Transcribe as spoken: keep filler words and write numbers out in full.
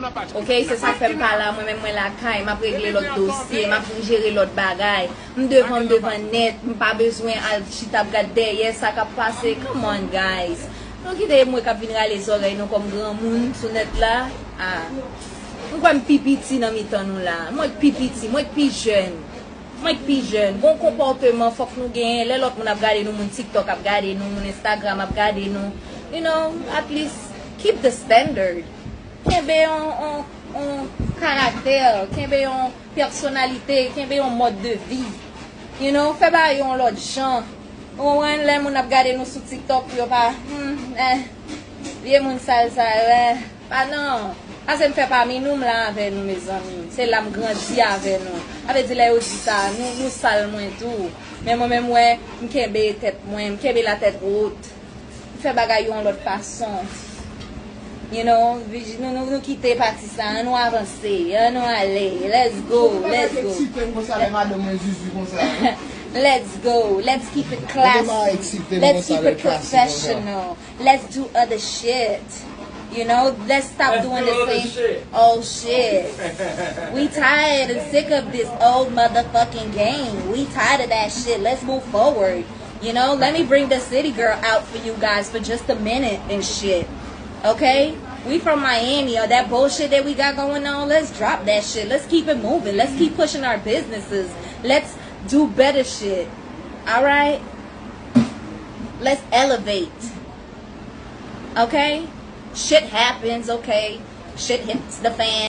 Ok, se sa k fè m pa la, mwen menm mwen lakay, m ap regle lòt dosye, m ap vin jere lòt bagay. M devan, m devan nèt, m pa bezwen al chita ap gad dèyè sa k ap pase. Come on, guys. Nou kite mwen k ap vin rale zòrèy nou kòm granmoun sou nèt la. Ah. M kwè m pi piti nan mitan nou la. Mwen k pi piti, mwen k pi jèn. Mwen k pi jèn. Gon konpòteman fòk nou genyen. Lè lòt moun ap gade nou, moun TikTok ap gade nou, moun Instagram ap gade nou. You know, at least keep the standard. Kenbe yon, yon, yon karaktè, kenbe yon pèsonalite, kenbe yon mòd de vi. You know, fè bagay yon lòt jan. Ou konprann, lè moun ap gade nou sou TikTok, pou yo pa, hmm, eh, vye moun sal sa yo, eh, pa non. Pase m fè pami nou, m la avè nou, mezanmi. Se la m grandi avè nou. Sa vle di, lè yo di sa, nou, nou sal mwen tou. Men mwen menm, wè, m kenbe tèt mwen, m kenbe la tête haute. M fè bagay yo yon lòt fason. You know, nou, nou, nou kite pati sa, an nou avanse, an nou ale. Let's go, let's go. Let's go, let's keep it classy. Let's keep it professional. Let's do other shit. You know, let's stop doing the same old shit. We tired and sick of this old motherfucking game. We tired of that shit. Let's move forward. You know, let me bring the city girl out for you guys for just a minute and shit. Okay? We from Miami. All that bullshit that we got going on, let's drop that shit. Let's keep it moving. Let's keep pushing our businesses. Let's do better shit. All right? Let's elevate. Okay? Shit happens, okay? Shit hits the fan.